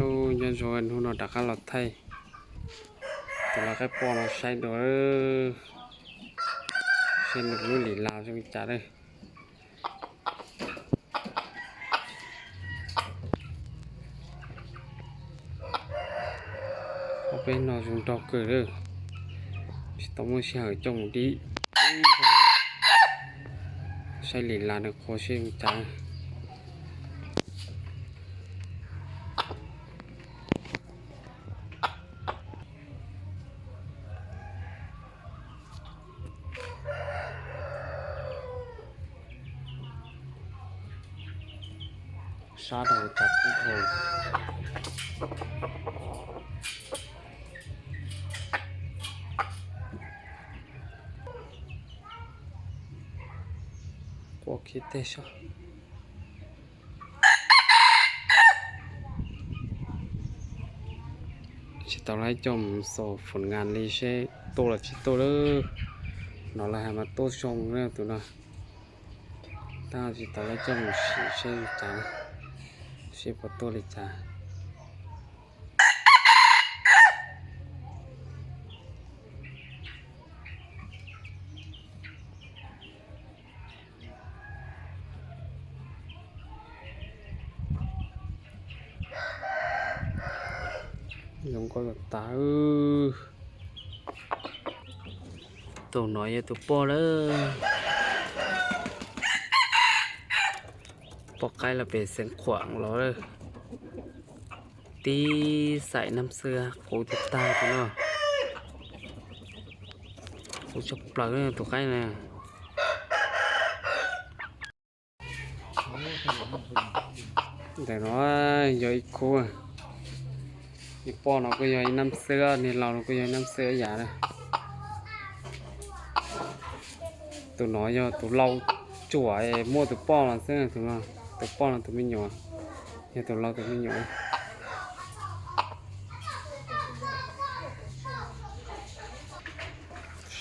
Nyob zoo, hnub no rov qab los thaij tus laj qaib poj no saib dua, saib nws lub lim las zoo li cas lawm. Ob peb no zoo nraug kawg lawm, tsis tau muaj sij hawm coj mus dib. Saib lim las nws qhuav seb zoo cas. Sab dhau tsam kub dhau. Quaj kiag teg sab. Tsis tau laib coj mus xaus foom ngas li seb tuaj los tsis tuaj lawm. Hnov lawv hais mas tuaj zoo na tus no. Tab tsis tau laib coj mus sim seb li cas, seb puas tuaj li cas. Zoo nkauj tas. Tus no yog tus poj lawm. Poj qaib los pem xeev khuam los lawm. Tib xaim nab xwb qub tiag tag tus no. Qub tshaj plaws tus qaib na. Ntawm no yog ib khub. Niag poj no kuj yog ib nab xwb, niag laus no kuj yog ib nab xwb ib yam na. Tus no yog tus laus tsuam, muaj tus poj no xwb, tus no, tus poj no tus me nyuam, yog tus laus tus me nyuam.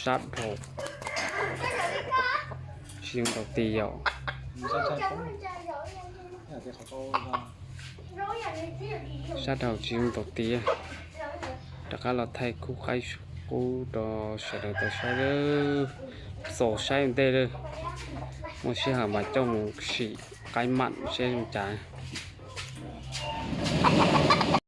Sab dhau, tsis zoo ntaus tis yom. Sab dhau tsis zoo ntaus tis. Rov qab los thaij khub qaib qub rau sawv daws tau saib, xaus saib ua ntej lawm. Muaj sij hawm mas coj mus sim qaib mam seb zoo cas.